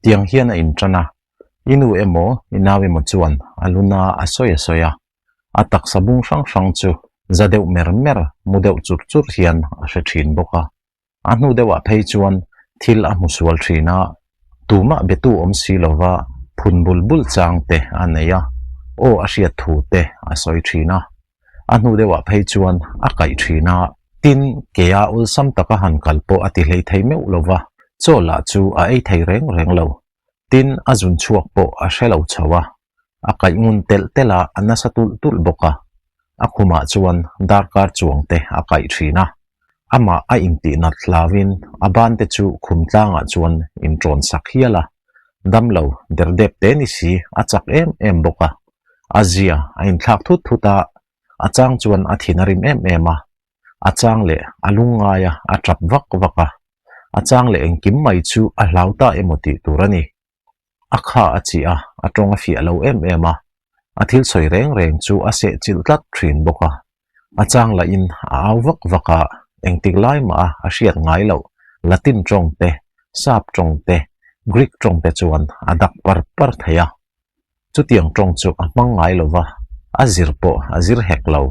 Tiang hian a inṭan a, i nu emaw i nau emaw chuan a luna a sawi a sawi a, a taksa bung hrang hrang chu za deuh mer mer, mu deuh chur chur hian a hre ṭhin bawk a. A hnu deuhah phei chuan thil a hmu sual thin a, tumah betu awm si lova phun bul bul chang te a nei a, aw a hriat thu te a sawi thin a. A hnu deuhah phei chuan a kaih thin a, tin kea awlsam taka han kal pawh a ti hlei thei meuh lova, chaw lah chu a ei thei reng reng lo. Tin, a zun chhuak pawh a hre lo chho a, a kaih ngun telh telh a, a nasa tulh tulh bawk a. A khumah chuan darkar chuang te a kaih thin a. Amah a intih nat hlauin a ban te chu khum tlangah chuan inṭawn sak hial a. Damlo derdep te ni si a chak em em bawk a. A zia a inthlak thut thut a, a chang chuan a thin a rim em em a. A chang leh a lungngai a, a tap vak vak a. A chang leh engkim mai chu a hlau ta emaw tih tur a ni. A kha a chih a, a tawng a fiah lo em em a, a thil sawi reng reng chu a seh chilh tlat thin bawk a. A chang lahin a au vak vak a, engtik lai mah a a hriat ngai loh Latin tawng te, Sap tawng te, Greek tawng te chuan a dak par par thei a. Chutiang tawng chu a hmang ngai lo va, a zir pawh a zir hek lo.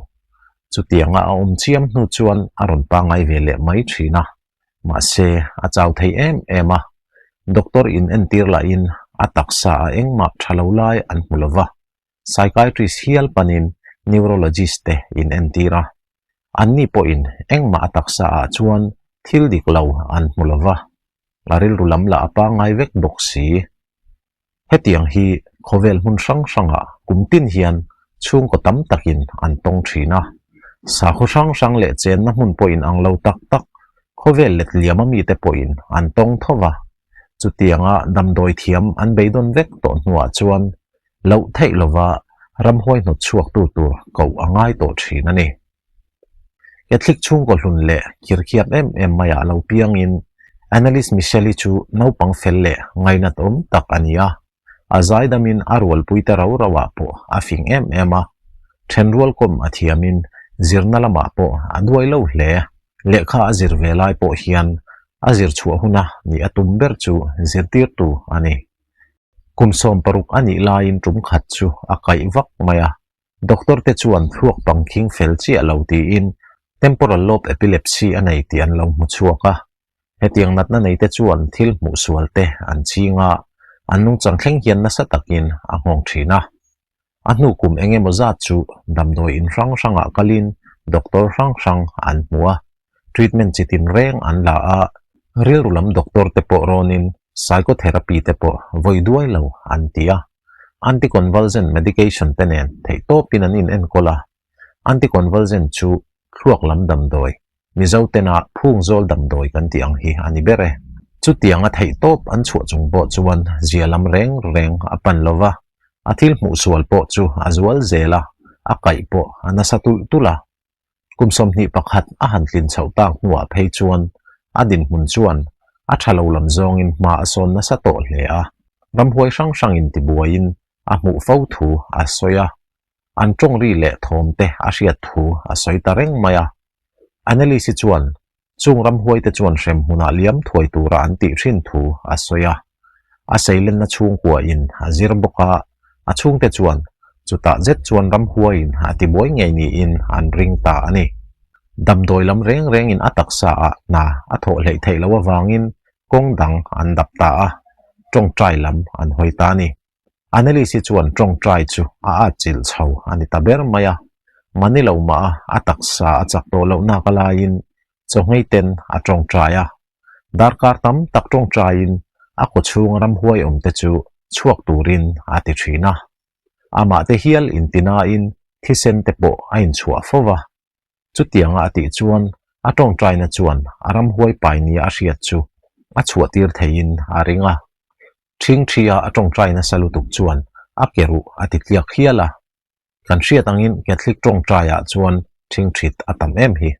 Chutianga a awm chiam hnu chuan a rawn pangngai ve leh mai thin a. Mahse, a chau thei em em a, doctor in entir lahin a taksa a engmah tha lo lai an hmu lo va, psychiatrist hial panin neurologist te in entir a. Anni pawhin engmah a taksa ah chuan thil dik lo an hmu lo va, a rilru lam lah a pangngai vek bawk si. Hetiang hi khawvel hmun hrang hrangah kum tin hian chhungkaw tam takin an tawng thin a. Sakhaw hrang hrang leh chenna hmun pawhin ang lo tak tak khawvel let liama mite pawhin an tawng tho va. Chutianga damdawi thiam an beidawn vek tawh hnuah chuan loh theih lova ramhuai hnawt chhuaktu tur koh a ngai tawh thin a ni. Catholic chhungkaw hlun leh khirkhiap em em maiah lo piangin Annalise Michel-i chu naupang fel leh ngainat awm tak a ni a. A zaidamin a rualpuite rau rauah pawh a fing em em a. Thenrual kawm a thiamin zirna lamah pawh a duai lo hle. Lehkha a zir ve lai pawh hian a zir chhuah huna nih a tum ber chu zirtirtu a ni. Kum 60 a nih laiin tum khat chu a kaih vak mai a. Doctor te chuan thluak pangkhing fel chiah lo tiin temporal lobe epilepsy a nei tih an lo hmu chhuak a. Hetiang natna nei te chuan thil hmuh sual te an ching a, an nungchang thleng hian nasa takin a nghawng thin a. A hnu kum eng emaw zat chu damdawi in hrang hrangah kalin doctor hrang hrang an hmu a, treatment chi tin reng an la a, rilru lam doctor te pawh rawnin psychotherapy te pawh vawi duai lo an ti a. Anticonvulsant medication te nen theihtawpin an inenkawl a, anticonvulsant chu thluak lam damdawi, Mizo tena phungzawl damdawi kan tih ang hi a ni ber e. Chutianga theihtawp an chhuah chung pawh chuan zia lam reng reng a pan lo va, a thil hmuh sual pawh chu a zual zel a, a kaih pawh a nasa tulh tulh a. Kum 21 a han tlin chhoh tak hnuah phei chuan a dinhmun chuan a tha lo lam zawngin hma a sawn nasa tawh hle a, ramhuai hrang hrangin tibuaiin a hmuh fo thu a sawi a, an tawng ri leh thawm te a hriat thu a sawi ta reng mai a. Anneliese chuan Chung ramhuaite chuan hrem hmunah liam thuai tura an tih thin thu a sawi a. A seilenna chhungkuain a zir bawk a, a chhungte chuan chutah zet chuan ramhuaiin a tibuai ngei niin an ring ta a ni. Damdawi lam reng rengin a taksa ah hna a thawh hleih theih loh avangin kawng dang an dap ta a, tawngtai lam an hawi ta a ni. Anneliese chuan tawngtai chu a atchilh chho a ni ta ber mai a, mani lo mah a a taksa a chak tawh loh nak alaiin chawngei ten a tawngtai a. Darkar tam tak tawngtaiin a kawchhung ramhuai awm te chu chhuak turin a ti thin a. Amah te hial intinain thisen te pawh a inchhuah fo va. Chutianga a tih chuan a tawngtaina chuan a ramhuai pai nia a hriat chu a chhuahtir theiin a ring a. Ṭhingṭhia a tawngtai nasa lutuk chuan a ke ruh a ti tliak hial a. Kan hriat angin Catholic tawngtaiah chuan ṭhingṭhit a tam em hi.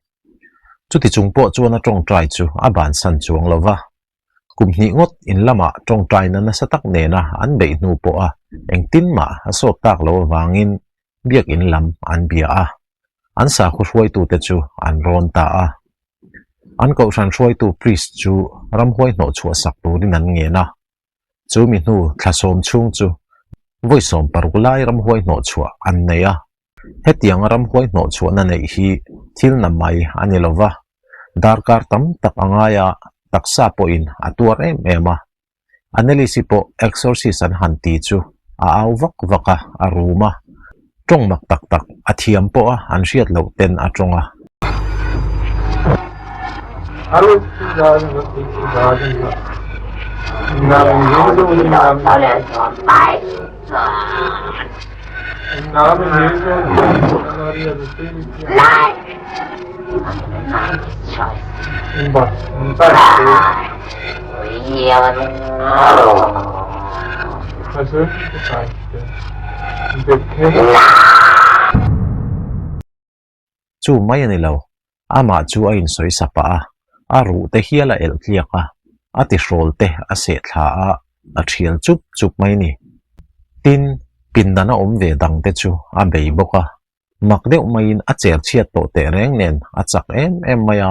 Chuti chung pawh chuan a tawngtai chu a bansan chuang lo va. Kum hnih ngawt in lamah tawngtaina nasa tak nena an beih hnu pawha engtin mah a sawt tak lo avangin biakinn lam an bia a. An sakhaw hruaitute chu an rawn ta a. An kohhran hruaitu priest chu ramhuai hnawhchhuah sak turin an ngen a. Chu mi hnu thla sawm chhung chu vawi 16 lai ramhuai hnawhchhuah an nei a. Hetianga ramhuai hnawhchhuahna neih hi thil na mai a ni lo va, darkar tam tak a ngai a, taksa pawhin a tuar em em a. Annelise pawh exorcist an han ti chu a au vak vak a, a rum a. Tawng mak tak tak a thiam pawh a an hriat loh ten a tawng a. Chu mai a ni lo, amah chu a insawi sa pah a, a ruh te hial a elh tliak a, a tihrawl te a seh thla a, a thial chup chup mai ni. Tin, pindan a awm ve dang te chu a bei bawk a, Mak deuh maiin a cher chhiat tawh teh reng nen a chak em em mai a,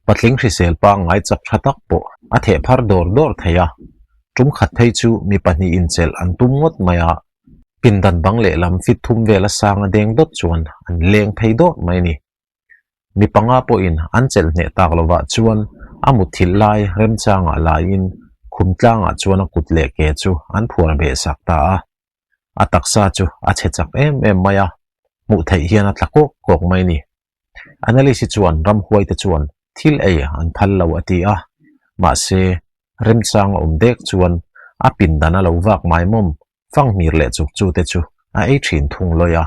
patling hrisel pangngai chak tha tak pawh a theh phar dawr dawr thei a. Tum khat phei chu mi pahnih inchelh an tum ngawt mai a, pindan bang lehlam fit thum vel a sang a deng dawt chuan an leng phei dawr mai a ni. Mi panga pawhin an chelh hneh tak lovah chuan a mutthilh lai remchangah laiin khum tlangah chuan a kut leh ke chu an phuar beh sak ta a. A taksa chu a chhe chak em em mai a, hmuh theih hian a tla kawk kawk mai a ni. Annalise chuan ramhuaite chuan thil ei an phal lo a ti a, mahse remchang a awm dek chuan a pindan a lo vak maimawm fanghmir leh chuk chu te chu a ei thin thung lawi a.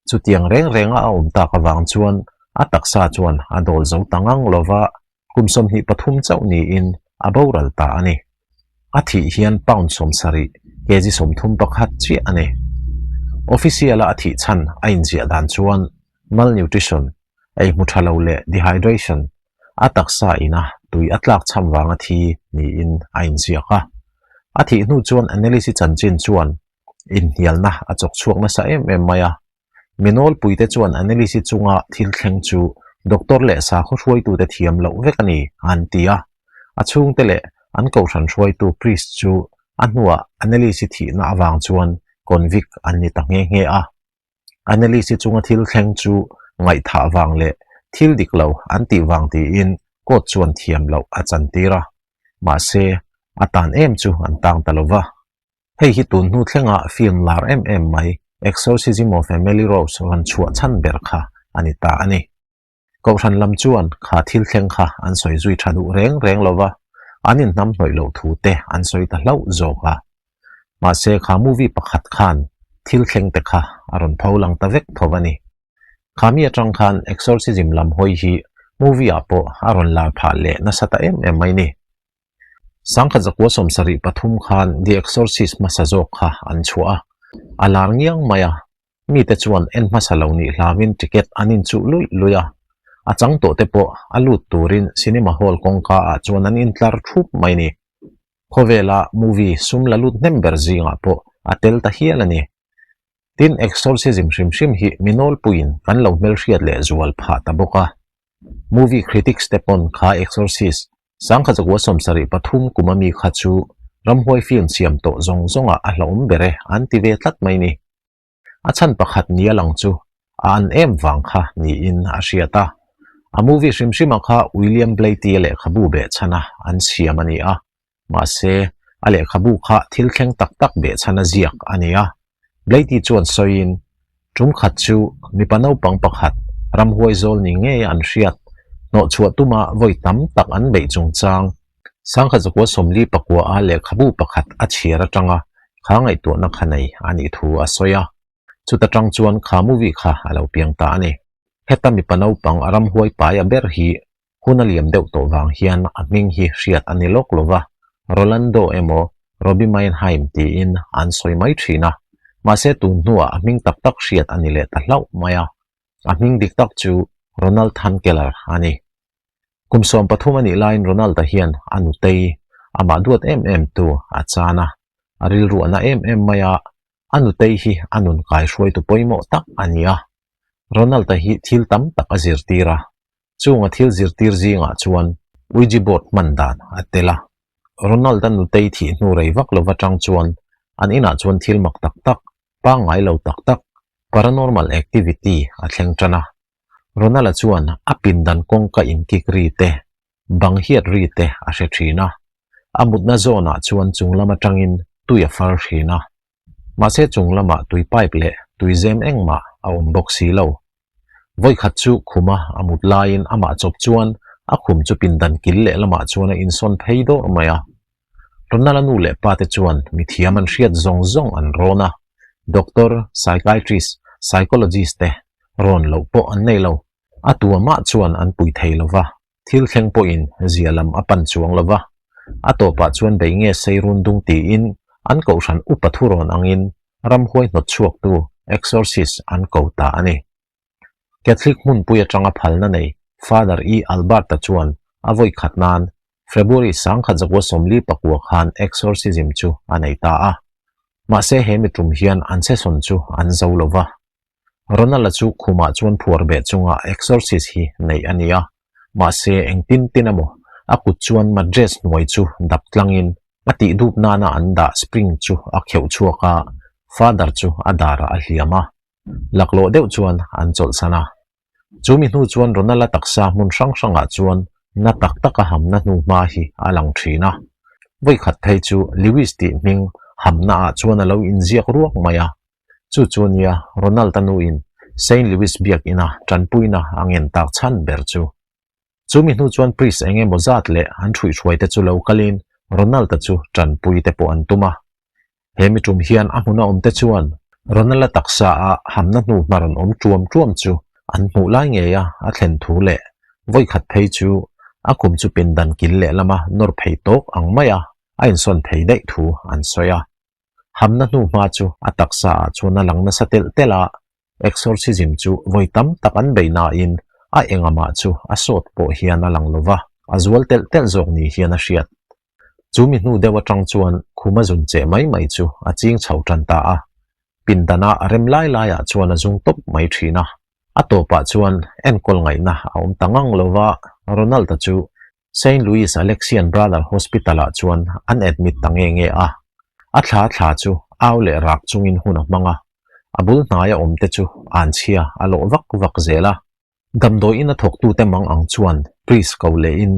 Chutiang reng renga a awm tak avang chuan a taksa chuan a dawl zo ta ngang lova, kum 23 chauh niin a boral ta a ni. A thih hian pound 70, kg 31 chiah a ni. Official-a a thih chhan a inziah dan chuan malnutrition, ei hmu tha lo leh dehydration, a taksa ina tui a tlak chham vanga thi niin a inziak a. A thih hnu chuan Annelise chanchin chuan inhnialna a chawk chhuak nasa em em mai a. Mi nawlpuite chuan Annelise chunga thil thleng chu doctor leh sakhaw hruaitute thiam loh vek a ni an ti a. A chhungte leh an kohhran hruaitu priest chu a hnuah Annelise thihna avang chuan convict an ni ta nghe nghe a. Annelise chunga thil thleng chu ngaihthah vang leh thil dik lo an tih vang tiin court chuan thiam loh a chantir a. Mahse, a tan em chu an tang ta lo va. Hei hi tun hnu thlenga film lar em em mai Exorcism of Emily Rose rawn chhuah chhan ber kha a ni ta a ni. Kohhran lam chuan kha thil thleng kha an sawi zui tha duh reng reng lo va, an inhnam hnawih loh thu te an sawi ta hlauh zawk a. Mahse kha movie pakhat khan thil thleng te kha a rawn pho lang ta vek tho a ni. Kha mi atang khan Exorcism lam hawi hi movie ah pawh a rawn lar phah leh nasa ta em em mai ni. 1973 khan The Exorcist hmasa zawk kha an chhuah a, a lar ngiang mai a, mite chuan en hmasa lo nih hlauin ticket an inchuh luih luih a, a chang tawh te pawh a lut turin cinema hall kawngka ah chuan an intlar thup mai ni. Khawvela movie sum la lut hnem ber zingah pawh a tel ta hial a ni. Tin, exorcism hrim hrim hi mi nawlpuiin kan lo hmelhriat leh zual phah ta bawk a. Movie critics te pawn kha Exorcist 1973 kum ami kha chu ramhuai film siam tawh zawng zawngah a hlauhawm ber e an ti ve tlat mai ni. A chhan pakhat nia lang chu a an em vang kha niin a hriat a. A movie hrim hrima kha William Blatty-a lehkhabu behchhana an siam a ni a. Mahse, a lehkhabu kha thil thleng tak tak behchhana ziak a ni a. Blatty chuan sawiin, Tum khat chu mipa naupang pakhat ramhuai zawl ni ngei an hriat hnawhchhuah tuma vawi tam tak an beih chungchang 1949 a lehkhabu pakhat a chhiar atanga kha ngaihtuahna kha nei a nih thu a sawi a. Chuta tang chuan kha movie kha a lo piang ta a ni. Heta mipa naupang a ramhuai paia ber hi Hun a liam deuh tawh vang hian a hming hi hriat a ni lawk lo va, Rolando emaw Robbie Meinheim tiin an sawi mai thin a, mahse tun hnuah a hming tak tak hriat a ni leh ta hlauh mai a, a hming dik tak chu Ronald Hunkeler a ni. Kum 13 a nih laiin Ronald-a hian a nutei, amah duat em em tu a chan a, a rilru a na em em mai a, a nutei hi a nun kaihruaitu pawimawh tak a ni a, Ronald-a hi thil tam tak a zirtir a, Chunga thil zirtir zingah chuan Ouija board hman dan a tel a. Ronald-a nutei thih hnu rei vak lova tang chuan an inah chuan thil mak tak tak, pangngai lo tak tak, paranormal activity, a thleng tan a. Ronald-a chuan a pindan kawngka inkik ri te, bang hiat ri te a hre thin a. A mutna zawnah chuan chung lam atangin tui a far thin a. Mahse chung lamah tui pipe leh tui zem engmah a awm bawk si lo. Vawikhat chu khuma a mut laiin amah chawp chuan a khum chu pindan kil leh lamah chuan a insawn phei dawrh mai a. Ronald-a nu leh pa te chuan mithiam an hriat zawng zawng an rawn a, doctor, psychiatrist, psychologist te rawn loh pawh an nei lo. A tuamah chuan an pui thei lo va, thil thleng pawhin zia lam a pan chuang lo va. A tawpah chuan bei nge sei run dung tiin an kohhran upa thurawn angin ramhuai hnawt chhuaktu exorcist an ko ta a ni. Catholic hmunpui atanga phalna nei Father E. Alberta chuan a vawi khat nan February 1924 pakua khan exorcism chu a nei ta a. Mahse he mi tum hian an session chu an zo lo va. Ronald-a chu khumah chuan phuar beh chunga exorcist hi neih a ni a, mahse engtin tin emaw a kut chuan mattress hnuai chu dap tlangin a tih dup nana an dah spring chu a kheuh chhuak a, Father chu a darah a hliam a, laklawh deuh chuan an chawlhsan a. Chu mi hnu chuan Ronald-a taksa hmun hrang hrangah chuan na tak taka hamna hnu hma hi a lang thin a. Vawikhat phei chu Lewis tih hming hamna ah chuan a lo inziak ruak mai a. Chu chu nia Ronald-a nuin Saint Louis biak ina tanpuina a ngen tak chhan ber chu. Chu mi hnu chuan priest eng emaw zat leh an ṭhuihhruai te chu lo kalin Ronald-a chu tanpui te pawh an tum a. He mi tum hian a hmuna awm te chuan Ronald-a taksa a hamna hnu hma rawn awm ṭuam ṭuam chu an hmuh lai ngei a a thlen thu leh vawikhat phei chu a kum chu pindan kil lehlama nawr phei tawk ang maia a insawn phei daih thu an sawi a. Hamna hnu hma chu a taksa ah chuan a lang nasa telh telh a, exorcism chu vawi tam tak an bei nain a engamah chu a sawt pawh hian a lang lo va, a zual telh telh zawk ni hian a hriat. Chu mi hnu deuh atang chuan khuma zun cheh mai mai chu a ching chho tan ta a, pindana a rem lai laiah chuan a zung tawp mai thin a. A tawpah chuan enkawl ngaihna a awm ta ngang lo va, Ronald-a chu Saint Louis Alexian Brother Hospital-ah chuan an admit ta nge nge a. A thla thla chu au leh rak chungin hun a hmang a, a bul hnaia awmte chu anchhia a lawh vak vak zel a. Damdawiin a thawktute mang ang chuan priest ko lehin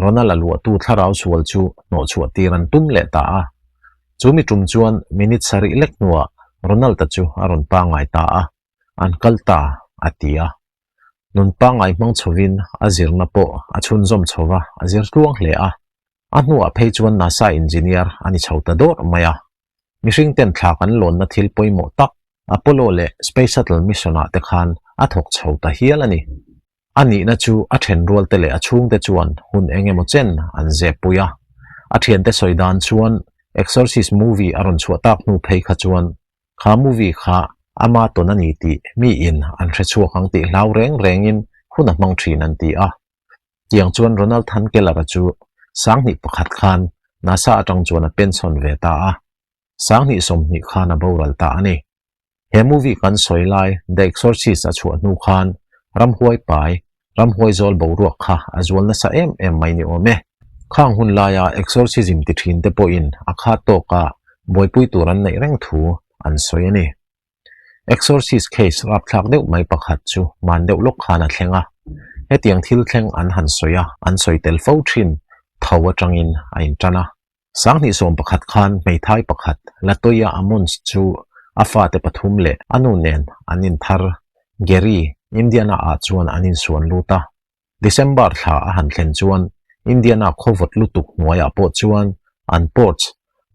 Ronald-a luahtu thlarau sual chu hnawhchhuah tir an tum leh ta a. Chu mi tum chuan minute sarih lek hnuah Ronald-a chu a rawn pangngai ta a, an kal ta, a ti a. Nun pangngai hmang chhovin a zirna pawh a chhunzawm chho va, a zir tluang hle a. A hnuah phei chuan NASA engineer a ni chho ta dawrh mai a. Mihring ten thla kan lawnna thil pawimawh tak Apollo leh Space Shuttle mission ah te khan a thawk chho ta hial a ni. A nihna chu a thenrual te leh a chhungte chuan hun eng emaw chen an zep pui a. A thiante sawi dan chuan Exorcist movie a rawn chhuah tak hnu phei kha chuan Kha movie kha ama tawn a ni tih mi in an hre chhuak ang tih hlau reng rengin hun a hmang thin an ti a. Tiang chuan Ronald Thankeller-a chu 2001 khan NASA atang chuan a pension ve ta a, 2020 khan a boral ta a ni. He movie kan sawi lai The Exorcist a chhuah hnu khan ramhuai pai Ramhuai zawl boruak kha a zual nasa em em mai ni awm e. Khang hun laia exorcism ti thin te pawhin a kha tawka buaipui tur an neih reng thu an sawi a ni. Exorcist case rapthlak deuh mai pakhat chu man deuh lawk khan a thleng a. Hetiang thil thleng an han sawi a, an sawi tel fo thin tho atangin a intan a. 2011 khan hmeithai pakhat Latoya Ammons chu a fate pathum leh a nu nen an inthar Gary, Indiana ah chuan an insuan lut a. December thla a han thlen chuan Indiana khawvawt lutuk hnuaiah pawh chuan an porch,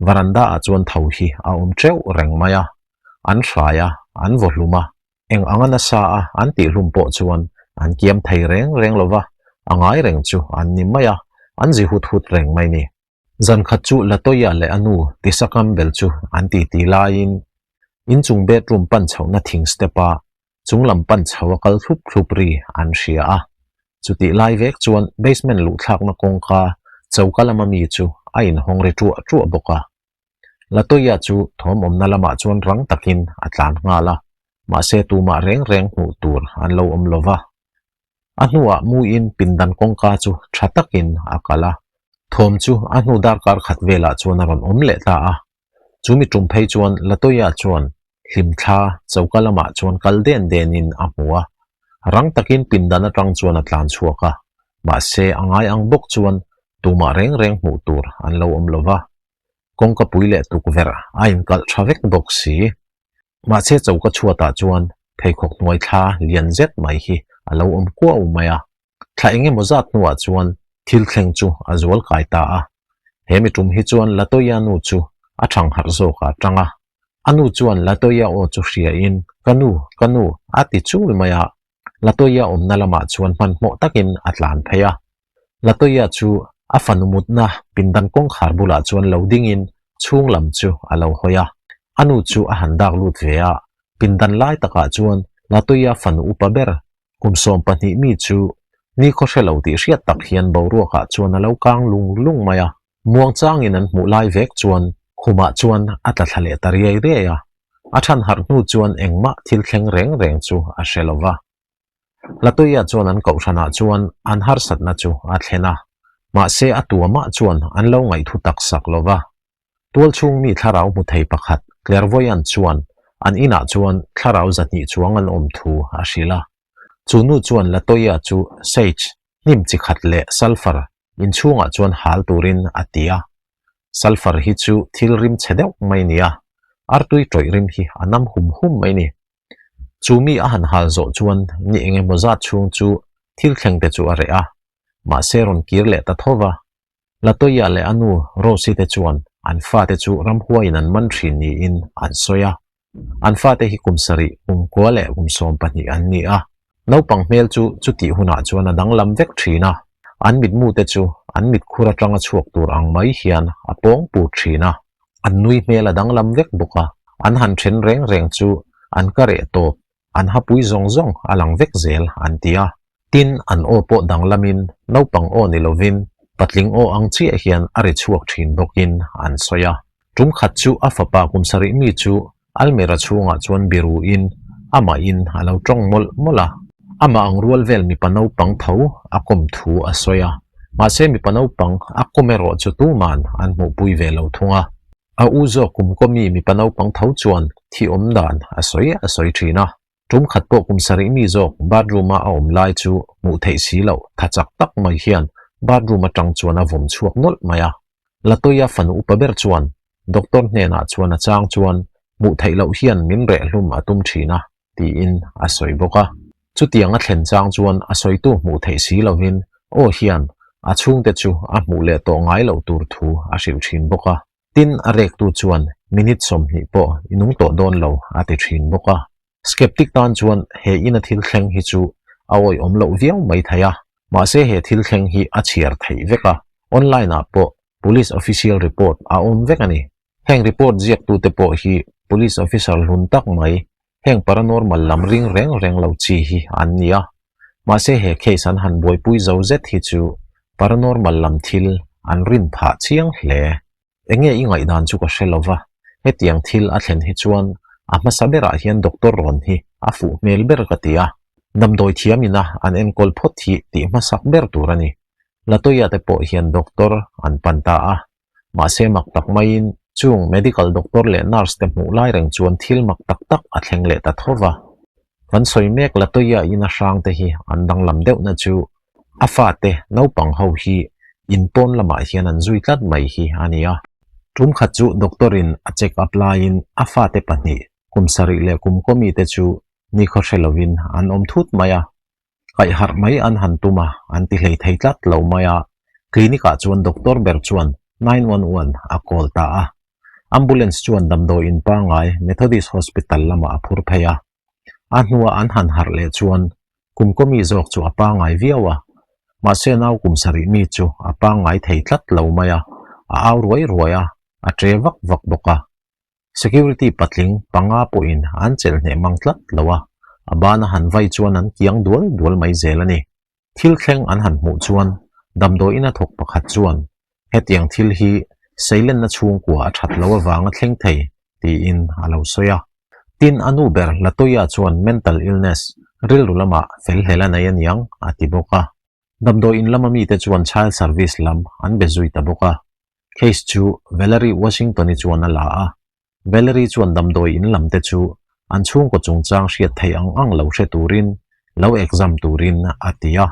veranda ah chuan tho hi a awm teuh reng mai a. An hrai a, an vaw hlum a, eng anga nasa a an tihhlum pawh chuan an kiam thei reng reng lo va, a ngai reng chu an ni mai a, an zi hut hut reng mai ni. Zan khat chu Latoya leh a nu Tisa Campbell chu an titi laiin inchung bedroom pan chhohna thing step a chung lam pan chho a kal thlup thlup ri an hria a. Chutih lai vek chuan basement luhthlakna kawngka choka lama mi chu a inhawng ri ṭuah ṭuah bawk a. Latoya chu thawm awmna lamah chuan rang takin a tlan nghal a, mahse tumah reng reng hmuh tur an lo awm lo va. A hnuah muin pindan kawngka chu tha takin a kal a. Thawm chu a hnu darkar khat velah chuan a rawn awm leh ta a. Chu mi tum phei chuan Latoya chuan hlimthla choka lamah chuan kal den denin a hmu a. Rang takin pindan atang chuan a tlan chhuak a, mahse a ngai ang bawk chuan tumah reng reng hmuh tur an lo awm lo va. Kawngka pui leh tukverh a inkalh tha vek bawk si. Mahse choka chhuatah chuan pheikhawk hnuai thla lian zet mai hi a lo awm kuau mai a. Thla eng emaw zat hnuah chuan thil thleng chu a zual kai ta a. He mi tum hi chuan Latoya nu chu a thang harh zawk a tang a. A nu chuan Latoya aw chu hriain, Ka nu, ka nu, a ti chul mai a. Latoya awmna lamah chuan hmanhmawh takin a tlan phei a. Latoya chu a fanu mutna pindan kawngkhar bulah chuan lo dingin chhung lam chu a lo hawi a. A nu chu a han dak lut ve a, pindan lai takah chuan Latoya fanu upa ber Kum 12 mi chu ni khaw hre lo tih hriat tak hian boruakah chuan a lo kang lung lung mai a. Muangchangin an hmuh lai vek chuan khumah chuan a tla thla leh ta riai riai a. A than harh hnu chuan engmah thil thleng reng reng chu a hre lo va. Latoya chuan an kohhranah chuan an harsatna chu a thlen a. Mahse a tuamah chuan an lo ngaihthu tak sak lo va. Tualchhung mi thlarau hmu thei pakhat Clairvoyant chuan an inah chuan thlarau 200 chuang an awm thu a hrilh a. Chu nu chuan Latoya chu sage, hnim chi khat leh sulphur inchhungah chuan hal turin a ti a. Sulphur hi chu thil rim chhe deuh mai nia, artui tawih rim hi a nam hum hum mai ni. Chu mi a han hal zawh chuan ni eng emaw zat chhung chu thil thleng te chu a reh a, mahse rawn kir leh ta tho va. Latoya leh a nu Rose-i te chuan an fate chu ramhuaiin an man thin niin an sawi a. An fate hi kum sarih, kum kua leh kum 12 an ni a. Naupang hmel chu chutih hunah chuan a danglam vek thin a. An mitmute chu an mitkhur atanga chhuak tur ang mai hian a pawng put thin a. An nui hmel a danglam vek bawk a. An han then reng reng chu an ka reh tawp An hapui zawng zawng a lang vek zel an ti a. Tin, an aw pawh danglamin naupang aw ni lovin patling aw ang chiah hian a ri chhuak thin bawkin an sawi a. Tum khat chu a fapa kum sarih mi chu almira chhungah chuan biruin amahin a lo tawng mawlh mawlh a. Amah ang rual vel mipa naupang tho a kawm thu a sawi a. Mahse mipa naupang a kawm erawh chu tuman an hmuhpui ve lo thung a. A u zawk kum kawmi mipa naupang tho chuan thi awm dan a sawi a sawi thin a. Tum khat pawh kum sarih mi zawk bathroom a a awm lai chu hmuh theih si loh tha chak tak mai hian bathroom atang chuan a vawm chhuak nawlh mai a. Latoya fanu upa ber chuan doctor hnenah chuan a chang chuan hmuh theih loh hian min reh hlum a tum thin a tiin a sawi bawk a. Chutiang a thlen chang chuan a sawitu hmuh theih si lovin aw hian a chhungte chu a hmuh leh tawh ngai loh tur thu a hrilh thin bawk a. Tin, a rektu chuan minute 20 pawh i nung tawh dawn lo a ti thin bawk a. Skeptic tan chuan he ina thil thleng hi chu a awihawm loh viau mai thei a, mahse he thil thleng hi a chhiar theih vek a, online ah pawh police official report a awm vek a ni. Heng report ziaktute pawh hi police officer hlun tak mai heng paranormal lam ring reng reng lo chi hi an ni a, mahse he case an han buaipui zo zet hi chu paranormal lam thil an rin phah chiang hle. Enge i ngaihdan chu ka hre lova, hetiang thil a thlen hi chuan a hmasa berah hian doctor rawn hi a fuh hmel ber ka ti a, damdawi thiam ina an enkawl phawt hi tih hmasak ber tur a ni. Latoya te pawh hian doctor an pan ta a, Mahse mak tak maiin chung medical doctor leh nurse te hmuh lai reng chuan thil mak tak tak a thleng leh ta tho va. Kan sawi mek Latoya ina hrang te hi an danglam deuhna chu a fate naupang ho hi in pawn lamah hian an zui tlat mai hi a ni a. Tum khat chu doctor in a check up laiin a fate pahnih kum sarih leh kum kawmi te chu nikhaw hre lovin an awm thut mai a. Kaih harh mai an han tum a, an ti hlei thei tlat lo mai a. Clinic ah chuan doctor ber chuan 911 a call ta a. Ambulance chuan damdawi in pangngai Methodist Hospital lamah a phur phei a. A hnua an han harh leh chuan kum kawmi zawk chu a pangngai viau a. Mahse nau kum sarih mi chu a pangngai thei tlat lo mai a, a au ruai ruai a, a tre vak vak bawk a. Security patling panga pawhin an chelh hneh mang tlat lo a, a bana han vai chuan an kiang dual dual mai zel a ni. Thil thleng an han hmuh chuan damdawiin a thawk pakhat chuan hetiang thil hi seilenna chhungkua a that loh avanga thleng thei tiin a lo sawi a. Tin, a nu ber Latoya chuan mental illness, rilru lamah fel hlel a nei aniang a ti bawk a. Damdawi in lama mite chuan Child Service lam an be zui ta bawk a. Case chu Valerie Washington-i chuan a la a. Valerie chuan damdawi in lam te chu an chhungkaw chungchang hriat theih ang ang lo hre turin lo exam turin a ti a.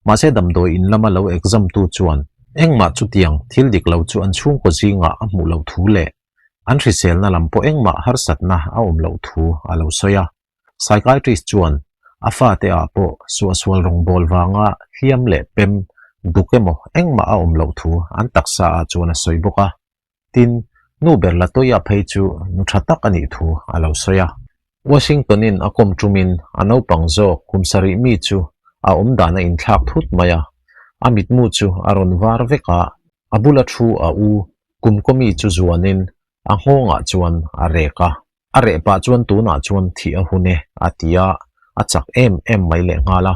Mahse damdawi in lama lo exam tu chuan engmah chutiang thil dik lo chu an chhungkaw zingah a hmuh loh thu leh an hriselna lam pawh engmah harsatna a awm loh thu a lo sawi a. Psychiatrist chuan a fate ah pawh suahsual rawngbawl vanga hliam leh pem duk emaw engmah a awm loh thu an taksa ah chuan a sawi bawk a. Tin, nu ber Latoya phei chu nu tha tak a nih thu a lo sawi a. Washington-in a kawm ṭumin a naupang zawk kum sarih mi chu a awm dan a inthlak thut mai a, a mitmu chu a rawn var vek a, a bula thu a u kum kawmi chu zuanin a nghawngah chuan a rek a. A reh pah chuan tunah chuan thih a hun e a ti a, a chak em em mai lehnghal a.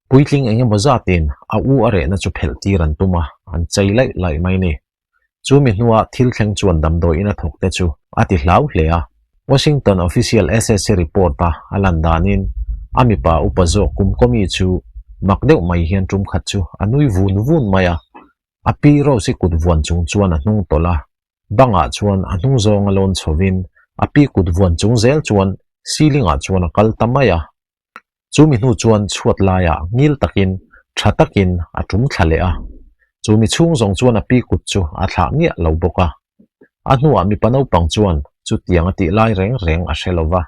Puitling eng emaw zatin a u a rehna chu phelh tir an tum a, an chei laih laih mai ni. Chu mi hnua thil thleng chuan damdawiin a thawk te chu a ti hlau hle a. Washington official SSC report a a lan danin a mipa upa zawk kum kawmi chu mak deuh mai hian tum khat chu a nui vun vun mai a. A pi Rose-i kut vuan chung chuan a hnung tawlh a, bangah chuan a hnung zawng a lawn chhovin a pi kut vuan chung zel chuan ceiling ah chuan a kal ta mai a. Chu mi hnu chuan chhuat laiah ngil takin tha takin a tum thla leh a. Chu mi chhung zawng chuan a pi kut chu a thlah miah lo bawk a. A hnuah mipa naupang chuan chutiang a tih lai reng reng a hre lo va,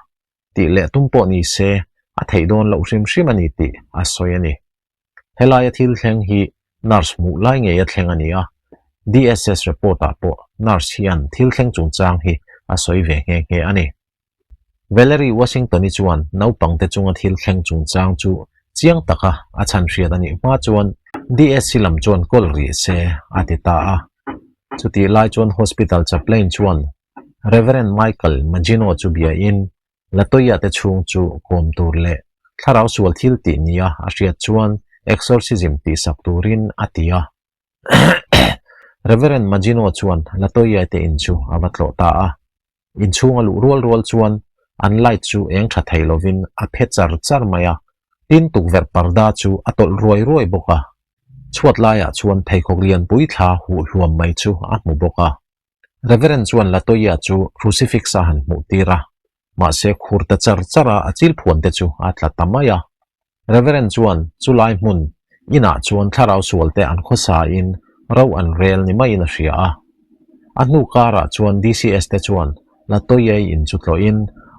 tih leh tum pawh ni se a theih dawn loh hrim hrim a ni tih a sawi a ni. Helaia thil thleng hi nurse hmuh lai ngei a thleng a ni a, DSS report ah pawh nurse hian thil thleng chungchang hi a sawi ve nghe nghe a ni. Valerie Washington-i chuan naupangte chunga thil thleng chungchang chu chiang taka a chhan hriat a nih hma chuan DSC lam chuan kawl rih se a ti ta a. Chutih lai chuan hospital chaplain chuan Rev. Michael Maggino chu biain Latoya te chhung chu kawm tur leh thlarau sual thil tih nia a hriat chuan exorcism tihsak turin a ti a. Rev. Maggino chuan Latoya te in chu a va tlawh ta a. Inchhung a luh rual rual chuan an light chu eng tha thei lovin a phe char char mai a, tin tukverh parda chu a tawlh ruai ruai bawk a. Chhuat laiah chuan pheikhawk lianpui thla huh hluam mai chu a hmu bawk a. Reverend chuan Latoya chu crucifix a han hmuh tir a, mahse khur ta char char a a chil phuan te chu a tla ta mai a. Reverend chuan chulai hmun inah chuan thlarau sualte an khawsa in ro an rel ni maiin a hria a. A hnu karah chuan DCS te chuan Latoyei in chu tlawhin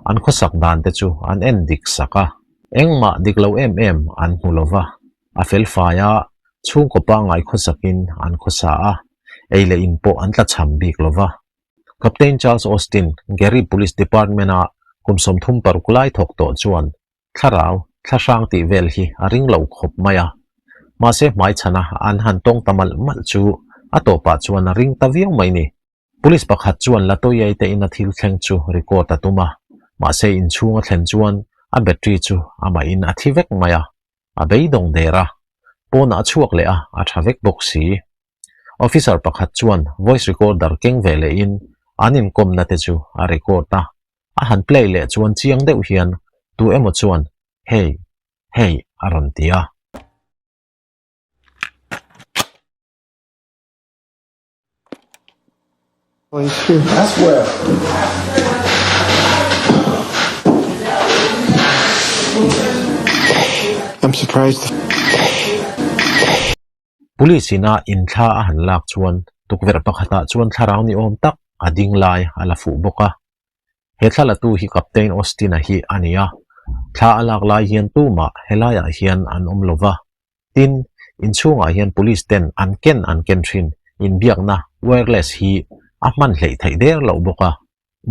an khawsak dan te chu an en dik sak a. Engmah dik lo em em an hmu lo va, a fel fai a, chhungkaw pangngai khawsakin an khawsa a, ei leh in pawh an tlachham bik lo va. Captain Charles Austin, Gary Police Department-a kum 36 lai thawk tawh chuan Thlarau, thlahrang tih vel hi a ring lo khawp mai a. Mahse hmaichhana an han tawng ta malh malh chu a tawpah chuan a ring ta viau mai ni. Police pakhat chuan Latoyai te ina thil thleng chu record a tum a, mahse inchhung a thlen chuan a battery chu amahin a thi vek mai a, a beidawng der a. Pawnah a chhuak leh a, a tha vek bawk si. Officer pakhat chuan voice recorder keng ve lehin an inkawmna te chu a record a, A han play leh chuan chiang deuh hian tu emaw chuan Hey, hey a rawn ti a. Police ina inthla a han lak chuan tukverh pakhatah chuan thlarau ni awm tak a ding lai a la fuh bawk a. He thla latu hi Captain Austin-a hi a ni a, thla a lak lai hian tumah helaiah hian an awm lo va. Tin, inchhungah hian police ten an ken an ken thin inbiakna wireless hi a hman hleih theih der loh bawk a.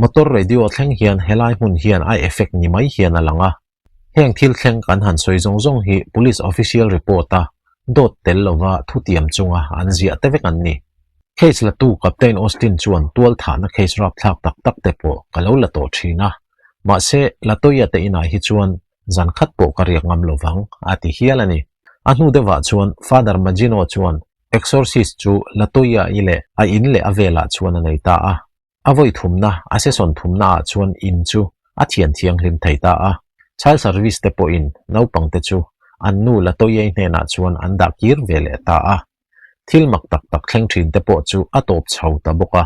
Motor radio thleng hian helai hmun hian a effect ni mai hian a lang a. Heng thil thleng kan han sawi zawng zawng hi Police official report a dawt tel lova thutiam chunga an ziah te vek an ni. Case latu Captain Austin chuan tual thahna case rapthlak tak tak te pawh ka lo la tawh thin a, mahse Latoya te inah hi chuan zan khat pawh ka riak ngam lovang a ti hial a ni. A hnu deuhah chuan Father Maggino chuan exorcist chu Latoya-i leh a in leh a velah chuan a nei ta a. A vawi thumna, a session thumna ah chuan in chu a thian thianghlim thei ta a. Child service te pawhin naupang te chu an nu Latoyei hnenah chuan an dah kir ve leh ta a. Thil mak tak tak thleng thin te pawh chu a tawp chho ta bawk a.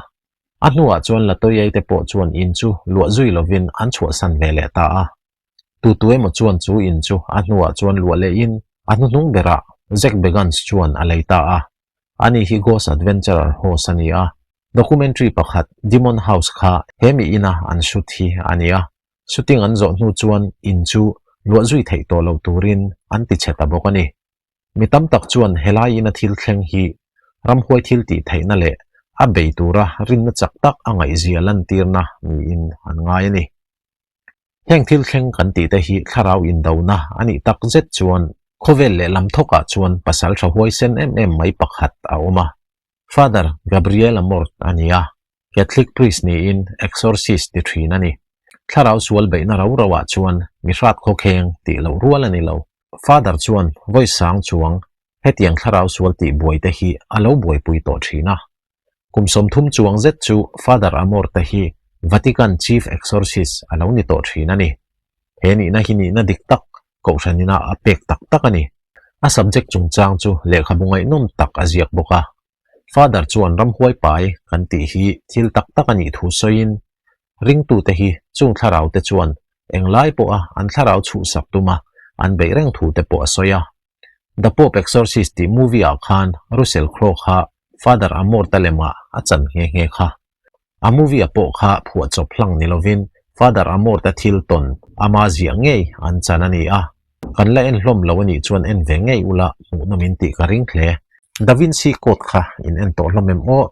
A hnuah chuan Latoyei te pawh chuan in chu luah zui lovin an chhuahsan ve leh ta a. Tu tu emaw chuan chu in chu a hnuah chuan luah lehin a hnuhnung berah Zack Bagans chuan a lei ta a. Ani hi Ghost Adventurer host a ni a, documentary pakhat Demon House kha he mi ina an shoot hi a ni a. Shooting an zawh hnu chuan in chu luah zui theih tawh lo turin an ti chhe ta bawk a ni. Mi tam tak chuan helai ina thil thleng hi ramhuai thil tih theihna leh a bei tura rinna chak tak a ngaihzia lantirna niin an ngai a ni. Heng thil thleng kan tih te hi thlarau indona a nih tak zet chuan khawvel leh lam thawkah chuan pasal tha huaisen em em mai pakhat a awm a. Father Gabriel Amorth a ni a, Catholic priest niin exorcist ti thin a ni. Thlarau sual beihna rau rauah chuan mi hrat khawkheng tih loh rual a ni lo. Father chuan vawi sang chuang hetiang thlarau sual tih buai te hi a lo buaipui tawh thin a. Kum 30 chuang zet chu Father Amorth-a hi Vatican Chief Exorcist a lo ni tawh thin a ni. He nihna hi nihna dik tak kohhran ina a pek tak tak a ni. A subject chungchang chu lehkhabu ngaihnawm tak a ziak bawk a. Father chuan ramhuai pai kan tih hi thil tak tak a nih thu sawiin, ringtute hi chung thlarau te chuan englai pawha an thlarau chhuhsak tuma an beih reng thu te pawh a sawi a. The Pope Exorcist tih movie ah khan Russell Crowe kha Father Amorth-a lemah a chan nghe nghe kha. A movie a pawh kha phuahchawp hlang ni lovin Father Amorth-a thil tawn ama ziah ngei an chan a ni a. Kan la en hlawm lo a nih chuan en ve ngei ula hmuhnawm in tih ka ring hle. Da Vinci Code kha in en tawh hlawm em aw?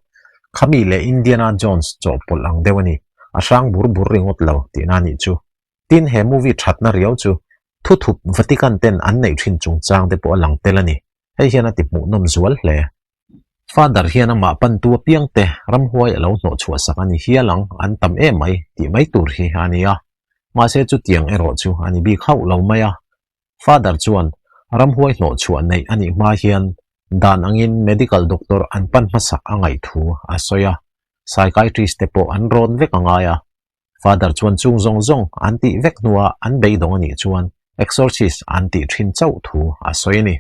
Khami leh Indiana Jones chawhpawlh ang deuh a ni. A hrang bur bur ringawt lo tihna a nih chu. Tin, he movie thatna riau chu thuthup Vatican ten an neih thin chungchang te pawh a lang tel a ni. Hei hian a ti hmuhnawm zual hle. Father hian amah pantu apiang te ramhuai a lo hnawh chhuah sak a ni hial ang, an tam em mai tih mai tur hi a ni a. Mahse chutiang erawh chu a ni bik hauh lo mai a. Father chuan ramhuai hnawh chhuah neih a nih hma hian dan angin medical doctor an pan hmasak a ngaih thu a sawi a. Psychiatrist te pawh an rawn vek a ngai a. Father chuan chung zawng zawng an tih vek hnua an beidawng a nih chuan exorcist an tih thin chauh thu a sawi a ni.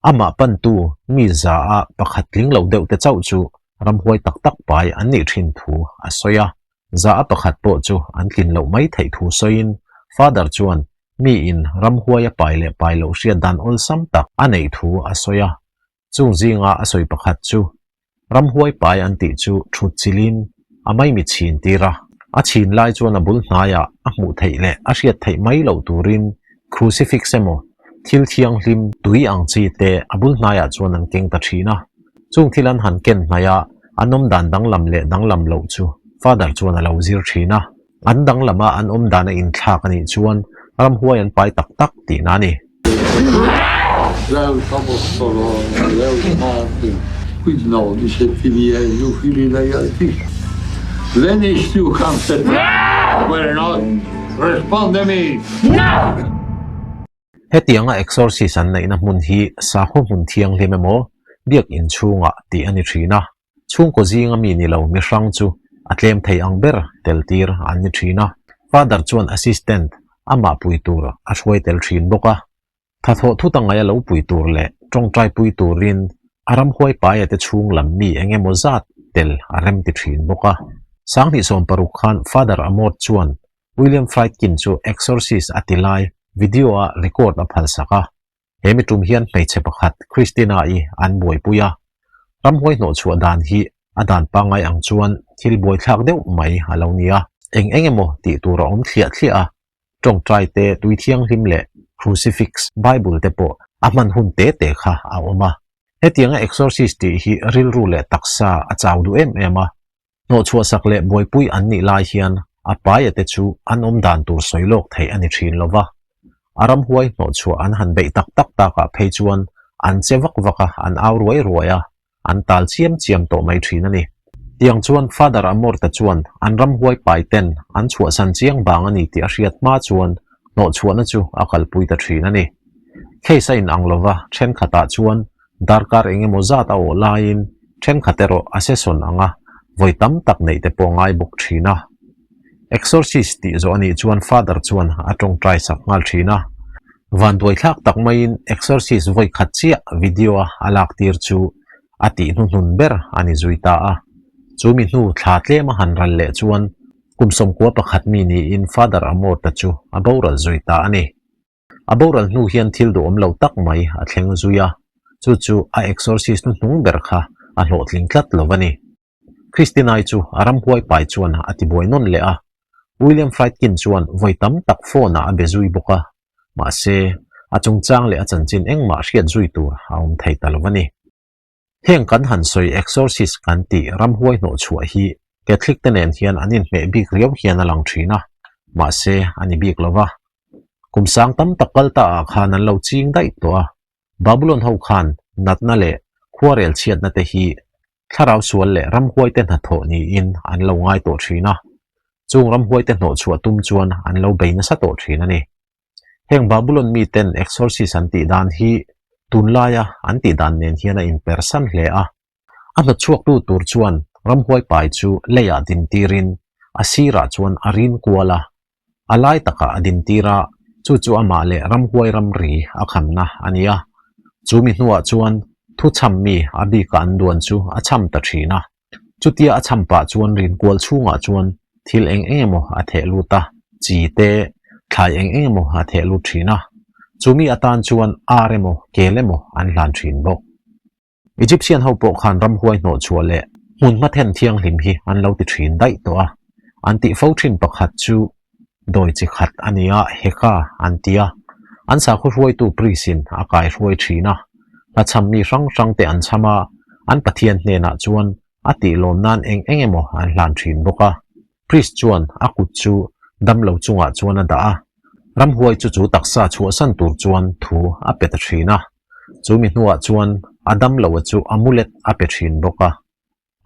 Amah pantu mi za a pakhat tling lo deuh te chauh chu ramhuai tak tak pai an nih thin thu a sawi a. Za a pakhat pawh chu an tlin loh mai theih thu sawiin Father chuan mi in ramhuai a pai leh pai loh hriat dan awlsam tak a neih thu a sawi a. Chung zinga a sawi pakhat chu, Ramhuai pai an tih chu thut chilin a maimi chhin tir a, a chhin lai chuan a bul hnaiah a hmuh theih leh a hriat theih mai loh turin crucifix emaw thil thianghlim tui ang chi te a bul hnaiah chuan an keng ta thin a. Chung thil an han ken hnaih a, an awm dan danglam leh danglam loh chu Father chuan a lo zir thin a. An danglama an awm dan a inthlak a nih chuan ramhuai an pai tak tak tihna a ni. Hetianga exorcist an neihna hmun hi sakhaw hmun thianghlim emaw biakinn chhungah tih a ni thin a. Chhungkaw zinga mi ni lo mihrang chu a tlem thei ang ber tel tir an ni thin a. Father chuan assistant amah pui tur a hruai tel thin bawk a. Thathawh thut a ngaih a lo pui tur leh tawngtai pui turin a ramhuai paia te chhung lam mi eng emaw zat tel a rem ti thin bawk a. 2016 khan Father Amorth chuan William Friedkin chu exorcist a ti lai video a record a phalsak a. He mi tum hian hmeichhe pakhat Christina-i an buaipui a, ramhuai hnawhchhuah dan hi a dan pangngai ang chuan thil buaithlak deuh mai a lo ni a. Eng eng emaw tih tur a awm thliah thliah a, tawngtai te, tui thianghlim leh crucifix, Bible te pawh a hman hun te te kha a awm a. Hetianga exorcist tih hi rilru leh taksa a chau duh em em a, Hnawhchhuahsak leh buaipui an nih lai hian a paia te chu an awm dan tur sawi lawk theih a ni thin lo va. A ramhuai hnawhchhuah an han beih tak tak takah phei chuan an che vak vak a, an au ruai ruai a, an tal chiam chiam tawh mai thin a ni. Tiang chuan Father Amorta chuan an ramhuai pai ten an chhuahsan chiang vang a ni tih a hriat hma chuan hnawhchhuahna chu a kalpui ta thin a ni. Case a inang lo va, thenkhatah chuan Darkar eng emaw zat a awh laiin thenkhat erawh a session anga vawi tam tak neih te pawh ngai bawk thin a. Exorcist tih zawh a nih chuan Father chuan a tawngtai sak nghal thin a. Vanduaithlak tak maiin exorcist vawi khat chiah video-a a lak tir chu a tih hnuhnun ber a ni zui ta a. Chu mi hnu thla tlem a han ral leh chuan kum sawmkua pakhat mi niin Father Amorta chu a boral zui ta a ni. A boral hnu hian thil duhawm lo tak mai a thleng zui a, chu chu a exorcist hnuhnung ber kha a hlawhtling tlat lo a ni. Christinai chu a ramhuai pai chuan a tibuai nawn leh a, William Friedkin chuan vawi tam tak phone-ah a be zui bawk a, mahse, a chungchang leh a chanchin engmah hriat zui tur a awm thei ta lo a ni. Heng kan han sawi exorcist kan tih ramhuai hnawhchhuah hi Catholic te nen hian an inhmeh bik riau hian a lang thin a, mahse, a ni bik lo va. Kum sang tam tak kal ta ah khan an lo ching daih tawh a, Babylon ho khan natna leh khuarel chhiatna te hi thlarau sual leh ramhuaite hnathawh niin an lo ngai tawh thin a, chung ramhuaite hnawhchhuah tum chuan an lo bei nasa tawh thin a ni. Heng Babylon miten exorcist an tih dan hi tunlaia an tih dan nen hian a inpersan hle a, a hnawtchhuaktu tur chuan ramhuai pai chu leiah dintirin a sirah chuan a rin kual a, A lai takah a dintir a, chu chu amah leh ramhuai ramri a khamna a ni a. Chu mi hnuah chuan thu chham mi a bika an duan chu a chham ta thin a. Chutia a chham pah chuan rinkual chhungah chuan thil eng eng emaw a theh lut a, chi te, thlai eng eng emaw a theh lut thin a. Chu mi atan chuan ar emaw kel emaw an hlan thin bawk. Egyptian ho pawh khan ramhuai hnawhchhuah leh hmunhma then thianghlim hi an lo ti thin daih tawh a, an tih fo thin pakhat chu dawi chi khat a ni a, Heka an ti a, an sakhaw hruaitu priest in a kai hruai thin a, hlachham mi hrang hrang te an chham a, an Pathian hnenah chuan a tih lawm nan eng eng emaw an hlan thin bawk a. Priest chuan a kut chu damlo chungah chuan a dah a, ramhuai chu chu taksa chhuahsan tur chuan thu a pe ta thin a. Chu mi hnuah chuan a damloa chu amulet a pe thin bawk a.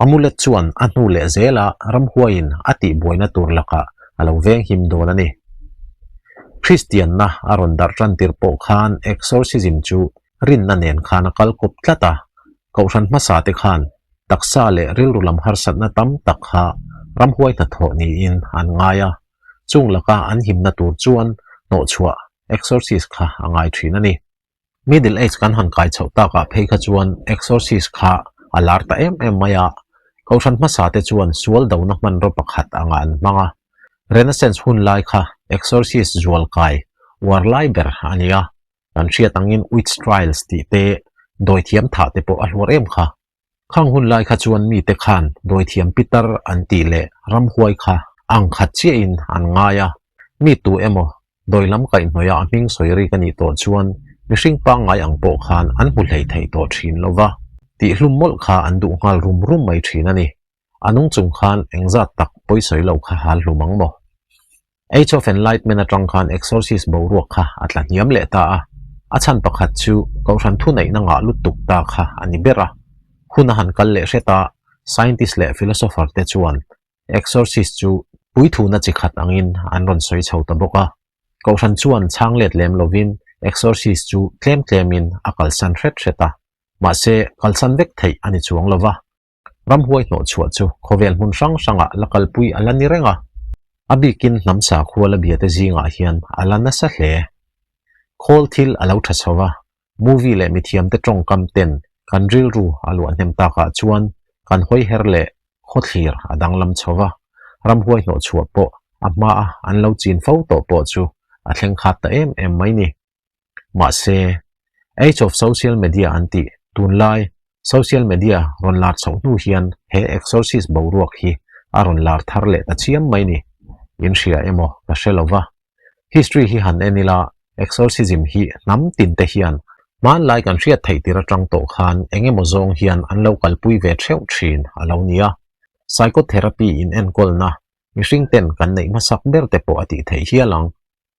Amulet chuan a hnu leh zela ramhuaiin a tihbuaina tur lakah a lo venghim dawn a ni. Kristianna a rawn darh tan tir pawh khan exorcism chu rinna nen khan a kal kawp tlat a, kohhran hmasa te khan taksa leh rilru lam harsatna tam tak kha ramhuai hnathawh niin an ngai a, chung laka an himna tur chuan hnawhchhuah exorcist kha a ngai thin a ni. Middle Age kan han kai chhoh takah phei kha chuan exorcist kha a lar ta em em mai a, kohhran hmasa te chuan sual dona hmanraw pakhat anga an hmang a. Renaissance hun lai kha exorcist zual kai uar lai ber a ni a, kan hriat angin witch trials tih te, dawithiam thah te pawh a hluar em kha. Khang hun lai kha chuan mite khan dawithiam pitar an tih leh ramhuai kha ang khat chiahin an ngai a, mi tu emaw dawi lam kaihhnawih a a hming sawi rik a nih tawh chuan mihring pangngai ang pawh khan an hmu hlei thei tawh thin lo va, tihhlum mawlh kha an duh nghal rum rum mai thin a ni. A nung chung khan engzat tak pawisawi lo kha hal hlum ang maw? Age of Enlightenment atang khan exorcist boruak kha a tla hniam leh ta a, a chhan pakhat chu Kohhran thuneihna ngah lutuk ta kha a ni ber a. Hun a han kal leh hret a, scientist leh philosopher te chuan exorcist chu puithuna chi khat angin an rawn sawi chho ta bawk a. Kohhran chuan chhang let lem lovin exorcist chu tlem tlemin a kalsan hret hret a, mahse kalsan vek theih a ni chuang lo va. Ramhuai hnawhchhuah chu khawvel hmun hrang hrangah la kalpui a la ni reng a, a bikin hnam sakhua la biate zingah hian a la nasa hle. Khawl thil a lo tha chho va, movie leh mithiamte tawngkam ten kan rilru a luah hnem takah chuan kan hawiher leh khawthlir a danglam chho va, ramhuai hnawhchhuah pawh a hmaa an lo chin fo tawh pawh chu a thleng khat ta em em mai ni. Mahse, Age of Social Media an tih tunlai social media rawn lar chhoh hnu hian he exorcist boruak hi a rawn lar thar leh ta chiam mai ni. In hria emaw ka hre lo va. History hi han en ila, exorcism hi hnam tin te hian hmanlai kan hriat theih tir atang tawh khan eng emaw zawng hian an lo kalpui ve theuh thin a lo ni a. Psychotherapy in enkawlna mihring ten kan neih hmasak ber te pawh a tih theih hial ang.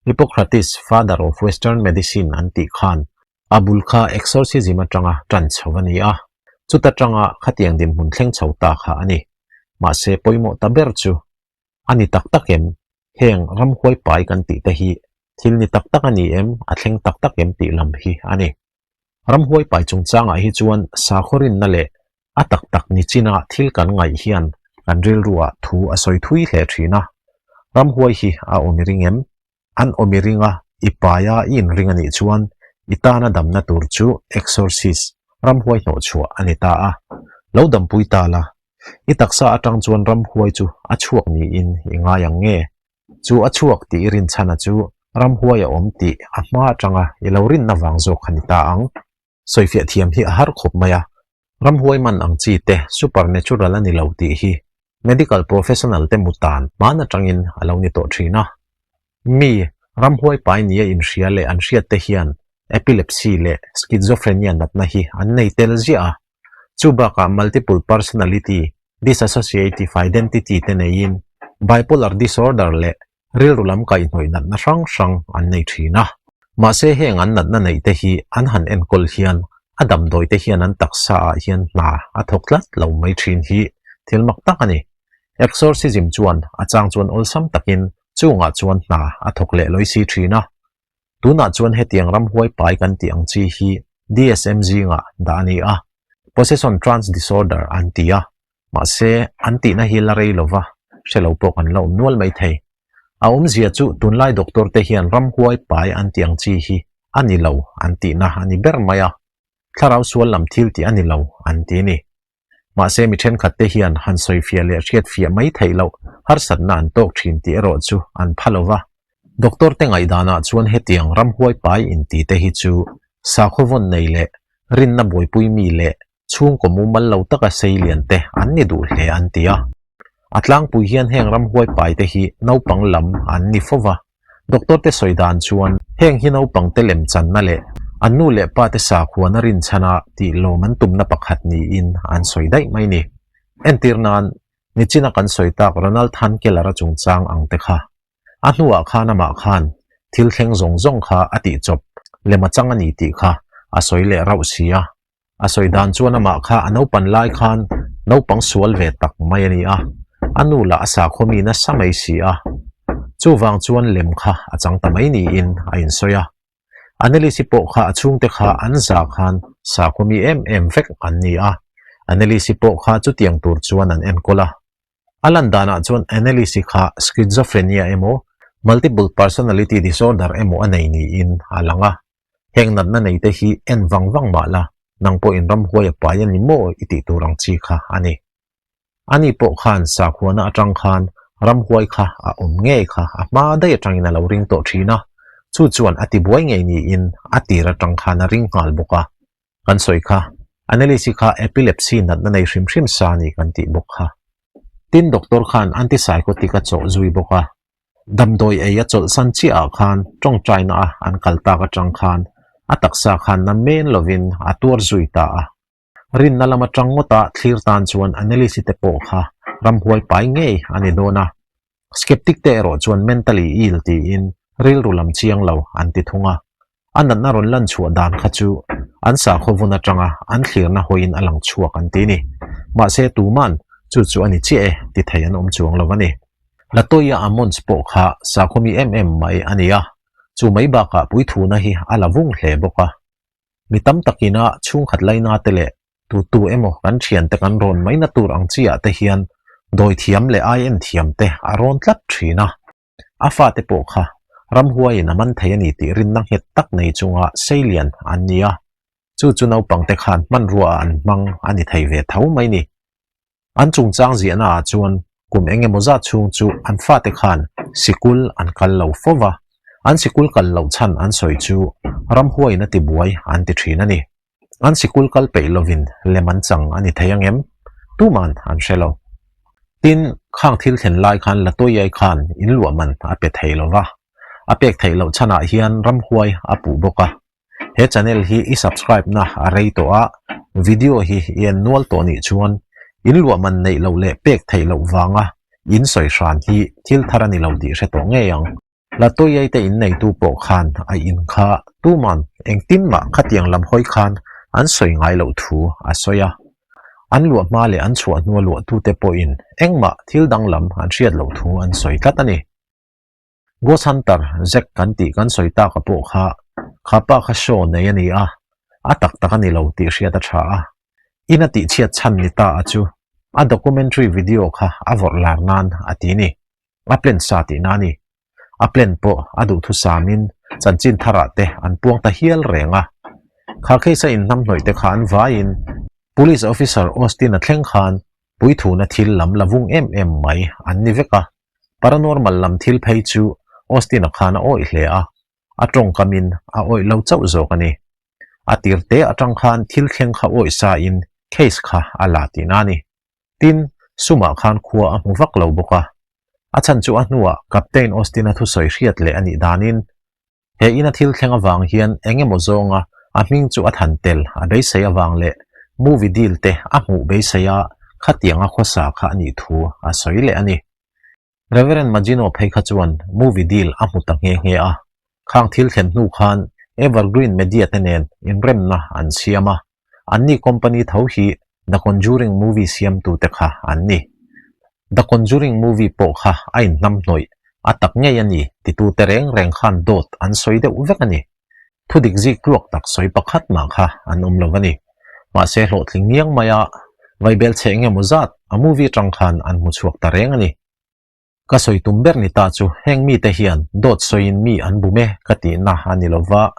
Hippocrates, father of western medicine an tih khan a bul kha exorcism atanga tan chho a ni a, chuta tanga khatiang dinhmun thleng chho ta kha a ni. Mahse pawimawh ta ber chu a ni tak tak em? Heng ramhuai pai kan tih te hi thil ni tak tak a ni em? A thleng tak tak em tih lam hi a ni. Ramhuai pai chungchangah hi chuan sakhaw rinna leh a tak tak ni china thil kan ngaih hian kan rilruah thu a sawi thui hle thin a. Ramhuai hi a awm i ring em? An awm i ring a, I paia i inring a nih chuan i tana damna tur chu exorcist, ramhuai hnawhchhuah a ni ta a. Lo dampui ta la, i taksa atang chuan ramhuai chu a chhuak niin i ngai ang nge? Chu a chhuak tih i rinchhana chu ramhuai a awm tih a hma atanga i lo rinna vang zawk kha ni ta ang. Sawifiah thiam hi a har khawp mai a, ramhuai man ang chi te supernatural a ni lo tih hi medical professional te mutan hman atangin a lo ni tawh thin a. Mi, ramhuai pai nia inhria leh an hriat te hian epilepsy leh schizophrenia natna hi an nei tel ziah a. Chu bakah multiple personality disassociative identity te neiin bipolar disorder leh rilru lam kaihhnawih natna hrang hrang an nei thin a. Mahse heng an natna neih te hi an han enkawl hian a damdawi te hian an taksa ah hian hna a thawk tlat lo mai thin hi thil mak tak a ni. Exorcism chuan a chang chuan awlsam takin chungah chuan hna a thawk leh lawi si thin a. Tunah chuan hetiang ramhuai pai kan tih ang chi hi DSM zingah dah a ni a, Possession Trance Disorder an ti a, mahse an tihna hi la rei lova hre lo pawh kan la awm nual mai thei. A awmzia chu tunlai doctor te hian ramhuai pai an tih ang chi hi a ni lo an tihna a ni ber mai a, thlarau sual lam thil tih a ni lo an ti a ni. Mahse mi thenkhat te hian han sawifiah leh hriatfiah mai theih loh harsatna an tawk thin tih erawh chu an pha lo va. Doctor te ngaihdanah chuan hetiang ramhuai pai inti te hi chu sakhaw vawn nei leh rinna buaipui mi leh chhungkaw mumal lo taka sei lian te an ni duh hle an ti a. A tlangpui hian heng ramhuai pai te hi naupang lam an ni fo va. Doctor te sawi dan chuan heng hi naupang te lem channa leh an nu leh pa te sakhuana rinchhana tih lawm an tumna pakhat niin an sawi daih mai ni. Entir nan, nichina kan sawi tak Ronald Thankeller-a chungchang ang te kha. A hnuah khan amah khan thil thleng zawng zawng kha a tih chawp lem a chang a ni tih kha a sawi leh rauh si a. A sawi dan chuan amah kha a naupan lai khan naupang sual ve tak mai a ni a, a nu lah a sakhaw mi nasa mai si a. Chuvang chuan lem kha a chang ta mai niin a insawi a. Annelise pawh kha a chhungte kha an za khan sakhaw mi em em vek an ni a, Annelise pawh kha chutiang tur chuan an enkawl a. A lan danah chuan Annelise kha schizophrenia emaw multiple personality disorder emaw a nei niin a lang a. Heng natna nei te hi en vang vang mah la, nang pawhin ramhuai a pai a ni maw i tih tur ang chi kha a ni. Ani pawh khan sakhuana atang khan ramhuai kha a awm ngei kha a hma daih atangin a lo ring tawh thin a, chu chuan a tibuai ngei niin a tir atang khan a ring nghal bawk a. Kan sawi kha, Annelise kha epilepsy natna nei hrim hrim sa a ni kan tih bawk kha. Tin, doctor khan antipsychotic a chawh zui bawk a, Damdawi ei a chawlhsan chiah ah khan tawngtaina a an kal tak atang khan a taksa khan na men lovin a tuar zui ta a. Rinna lam atang ngawta thlir tan chuan Annelise te pawh kha ramhuai pai ngei a ni dawn a. Skeptic te erawh chuan mentally ill tiin rilru lam chiang lo an ti thung a. A natna rawn lan chhuah dan kha chu an sakhaw vun atanga an thlirna hawiin a lang chhuak an ti ni. Mahse tuman chu chu a ni chiah e ti thei an awm chuang lo a ni. Latoya Ammons pawh kha sakhaw mi em em mai a ni a, chu mai bakah puithuna hi a la vung hle bawk a. Mi tam takina chhungkhat laina te leh tu tu emaw kan thiante kan rawn maina tur ang chiah te hian dawithiam leh ai-en thiam te a rawn tlat thin a. A fate pawh kha ramhuaiin a man thei a ni tih rinna nghet tak nei chunga seilian an ni a, chu chu naupangte khan hmanruaah an hmang a ni thei ve tho mai ni. An chungchang ziahnaah chuan kum eng emaw zat chhung chu an fate khan sikul an kal lo fo va, an sikul kal loh chhan an sawi chu ramhuaiin a tibuai an ti thin a ni. An sikul kal peih lovin lem an chang a ni thei ang em? Tuman an hre lo. Tin, khang thil thlen lai khan Latoiai khan in luah man a pe thei lo va. A pek theih loh chhanah hian ramhuai a puh bawk a. He channel hi i subscribe na a rei tawh a, video hi i en nual tawh nih chuan in luah man neih loh leh pek theih loh vanga in sawi hran hi thil thar a ni lo tih hre tawh ngei ang. Latoiai te in neitu pawh khan a in kha tuman engtin mah khatiang lam hawi khan an sawi ngai loh thu a sawi a. An luah hma leh an chhuah hnua luahtute pawhin engmah thil danglam an hriat loh thu an sawi tlat a ni. Ghost Hunter Zack kan tih kan sawi taka pawh kha kha pa kha show nei a ni a, a tak tak a ni lo tih hriat a tha a. In a tihchhiat chhan ni ta a chu a documentary video kha a vawrh lar nan a ti ni. A plan sa tihna a ni. A plan pawh a duhthusamin Chanchin tharah te an puang ta hial reng a. Kha case a inhnamhnawih te kha an vaiin Police Officer Austin-a thleng khan puithuna thil lam la vung em em mai an ni vek a. Paranormal lam thil phei chu Austin-a khan a awih hle a, a tawngkamin a awih lo chauh zawk a ni. A tir te atang khan thil thleng kha awih sa in case kha a la tihna a ni. Tin, sumah khan khua a hmu vak lo bawk a. A chhan chu a hnuah Captain Austin-a thusawi hriat leh a nih danin he ina thil thleng avang hian eng emaw zawnga a hming chu a than tel a beisei avang leh movie deal te a hmuh beisei a khatianga khawsa kha a nih thu a sawi leh a ni. Reverend Magino phei kha chuan movie deal a hmu ta nghe nghe a, khang thil thlen hnu khan Evergreen Media te nen inremna an siam a, anni company tho hi The Conjuring movie siamtute kha an ni. The Conjuring movie pawh kha a inhnamhnawih a tak ngei a ni titute reng reng khan dawt an sawi deuh vek a ni. Thudik zik tluak tak sawi pakhat mah kha an awm lo a ni. Mahse hlawhtling ngiang maia vaibel chhe eng emaw zat a movie atang khan an hmu chhuak ta reng a ni. Ka sawi tum ber ni ta chu heng mite hian dawt sawiin mi an bum e ka tihna a ni lova.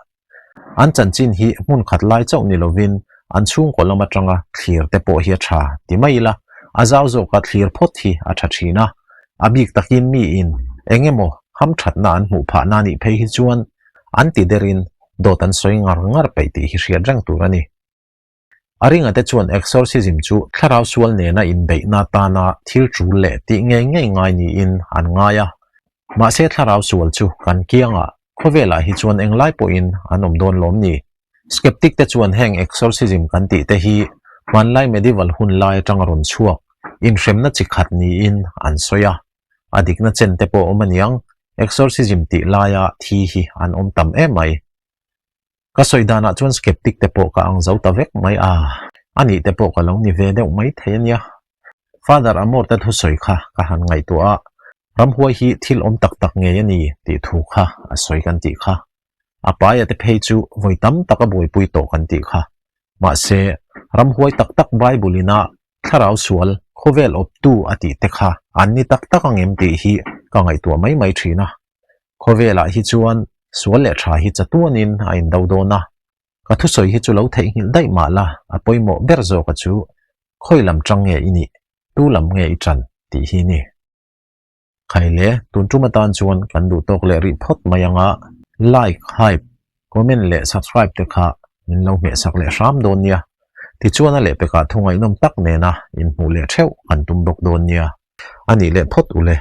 An chanchin hi hmun khat lai chauh ni lovin an chhungkaw lam atanga thlir te pawh hi a tha ti mai ila, a zau zawka thlir phawt hi a tha thin a. A bik takin miin eng emaw hamthatna an hmuh phahna nih phei hi chuan an ti derin dawt an sawi ngar ngar peih tih hi hriat reng tur a ni. A ringa te chuan exorcism chu thlarau sual nena inbeihna atana thil tul leh tih ngei ngei ngai niin an ngai a. Mahse thlarau sual chu kan kiangah khawvelah hi chuan englai pawhin an awm dawn lawm ni? Skeptic te chuan heng exorcism kan tih te hi hmanlai medieval hun lai atanga rawn chhuak inhremna chi khat niin an sawi a. A dikna chen te pawh awm aniang, exorcism tih laia thi hi an awm tam em mai. Ka sawi danah chuan skeptic te pawh ka ang zo ta vek mai a, a nih te pawh ka lo ni ve deuh mai thei a nia. Father Amor te thusawi kha ka han ngaihtuah a, ramhuai hi thil awm tak tak ngei a ni tih thu kha a sawi kan tih kha. A paia te phei chu vawi tam tak a buaipui tawh kan tih kha. Mahse, ramhuai tak tak Bible ina thlarau sual khawvel awptu a tih te kha an ni tak tak ang em tih hi ka ngaihtuah mai mai thin a. Khawvelah hi chuan sual leh tha hi chatuanin a indo dawn a, ka thusawi hi chu lo theihnghilh daih mah la, a pawimawh ber zawka chu khawi lam tang nge i nih, tu lam nge i tan tih hi ni. Khaile, tun tum atan chuan kan duh tawk leh rih phawt mai ang a, like, hype, comment leh subscribe te kha min lo hmehsak leh hram dawn nia. Tichuan a lehpekah thu ngaihnawm tak nena inhmuh leh theuh kan tum bawk dawn nia. A nih leh phawt u le.